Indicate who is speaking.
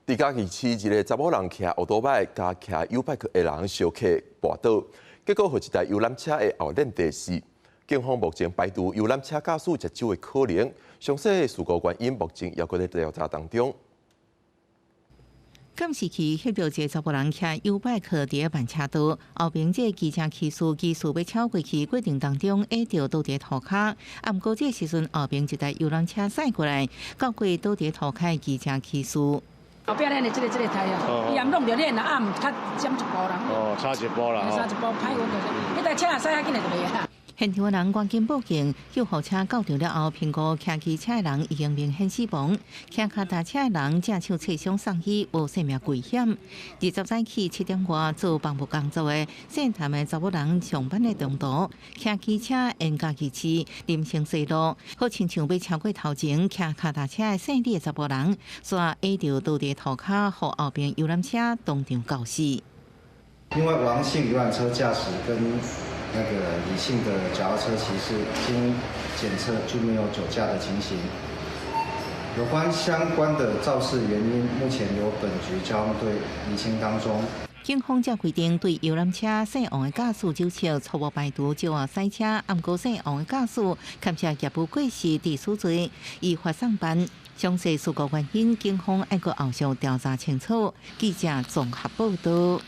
Speaker 1: 佇嘉義市一个查某人騎歐多擺佮騎 YouBike 的人相磕跋倒，結果予一台遊覽車的後輪跌死。警方目前排除遊覽車駕駛食酒的可能，詳細事故原因目前猶閣咧調查當中。
Speaker 2: 監視器翕著一个查埔人騎 YouBike 佇咧慢車道，後邊這个機車騎士疑似欲超過去過程當中，挨著倒佇塗跤。啊，毋過這个時陣後邊一台遊覽車駛過來，撞過倒佇塗跤的機車騎士。
Speaker 3: 後壁咱的這个胎啊，伊也弄著鏈啦，啊，毋較減一步啦。
Speaker 4: 哦，差一步啦。
Speaker 3: 差一步歹運就是，彼台車若駛較緊的就袂啊。
Speaker 2: 現場的人趕緊報警，救護車到場了後，評估騎機車的人已經明顯死亡，騎跤踏車的人正手切傷送醫，無生命危險。20早起7點外做房務工作的姓譚的查某人上班的中途，騎機車沿嘉義市林森西路，好親像欲超過頭前騎跤踏車的姓李的查埔人，煞挨著倒佇塗跤，予後邊遊覽車當場絞死。
Speaker 5: 因為王姓遊覽車駕駛跟那個李姓的腳踏車騎士經檢測均沒有酒駕的情形。有關相關的肇事原因，目前由本局交通隊釐清當中。
Speaker 2: 警方才規定對遊覽車姓王的駕駛酒測初步排除酒後駛車，啊毋過姓王的駕駛牽涉業務過失致死罪，依法送辦。詳細事故原因，警方愛閣後續調查清楚。記者綜合報道。